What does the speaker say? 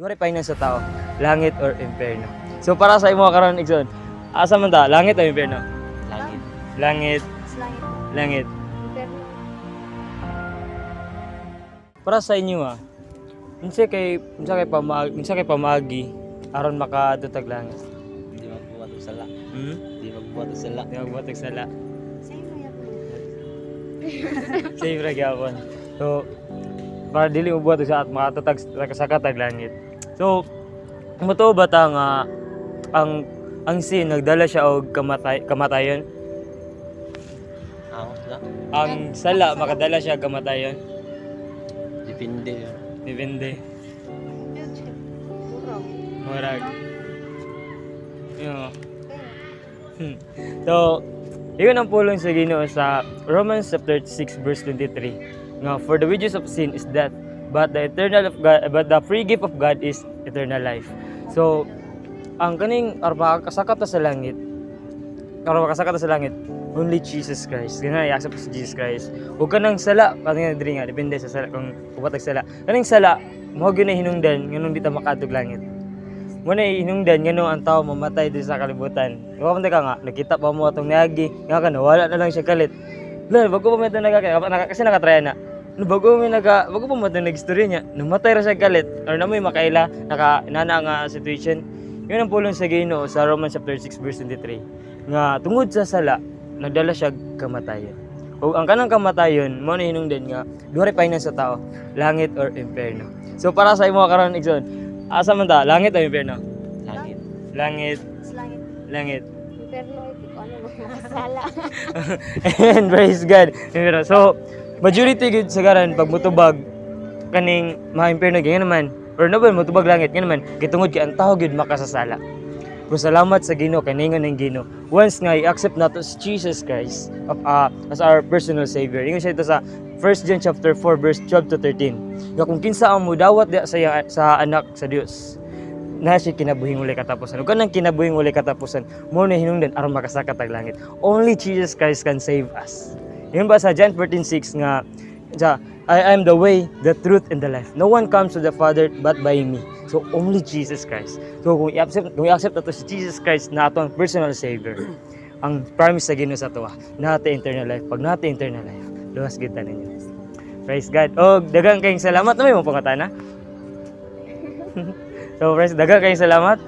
Duha ray sa tao, langit or impyerno. So para sa imo karon, igsoon, asa man ta, langit o impyerno? Langit. Langit, Sa langit. Langit. Impyerno. Para sa inyo ah, unsa kay pamaagi aron makaadto tag langit? Hindi magbuhat og sala. Hmm? Hindi magbuhat og sala. Di magbuhat og sala. Same na yapon. Same ra gyapon. So para dili mo buhat og sala at makatutag sa tag langit. So mutuo ba ta nga ang sin nagdala siya og kamatayon? Ako sila. Ang sala makadala siya og kamatayon? Depende yun. Depende. Murag. Murag. Yo. So, yun ang pulong sa Ginoo sa Romans chapter 6 verse 23. Nga, "For the wages of sin is death, but the free gift of God is eternal life." So, ang kaning aron makasaka ta sa langit, aron makasaka ta sa langit, only Jesus Christ. Gana i-accept si Jesus Christ. Ug kanang sala, kaning diri nga depende sa sala kung ubatag sala. Kaning sala, mao gyud na hinungdan nganong di ta makaadtog langit. Mo na hinungdan ngano ang tao mamatay diri sa kalibutan. Wa man ka nga nakita pa mo atong niagi nga ka wala na lang siya kalit. La, bago pa man ito kasi nakatry na. No, bago pa man ito nag-istorya niya, namatay ra siya kalit or namoy makaila naka nana nga situation. Yun ang pulong sa Ginoo sa Romans chapter 6 verse 23 nga tungod sa sala nagdala siya kamatayon. O ang kanang kamatayon mo na hinungdan nga duha ray sa tao, langit or impyerno. So para sa imo karon, igsoon, asa man ta, langit o impyerno? Langit. Langit, Sa langit. Langit. Impyerno ay di ko ano makasala. And praise God. Impyerno. So majority gid sa garan pag mutubag kaning mga impyerno ganyan naman or na ba mutubag langit nga naman gitungod kay ang tao gyud makasasala. Pero salamat sa Ginoo kay ningon ng Ginoo. Once nga i-accept nato si Jesus Christ as our personal savior. Ingon siya ito sa 1 John chapter 4 verse 12 to 13. Nga kung kinsa ang mudawat diya sa anak sa Dios, na siya kinabuhing walay katapusan. Ug kanang kinabuhing walay katapusan, mo na hinungdan aron makasaka tag langit. Only Jesus Christ can save us. Yun ba sa John 14:6 nga sa "I am the way, the truth, and the life. No one comes to the Father but by me." So only Jesus Christ. So kung i-accept nato si Jesus Christ na ato ang personal savior, ang promise sa Ginoo sa atoa, nate eternal life. Pag nate eternal life, luwas gid ta ninyo. Praise God. Og daghang kayong salamat na may mo pangutana. So praise, daghang kayong salamat.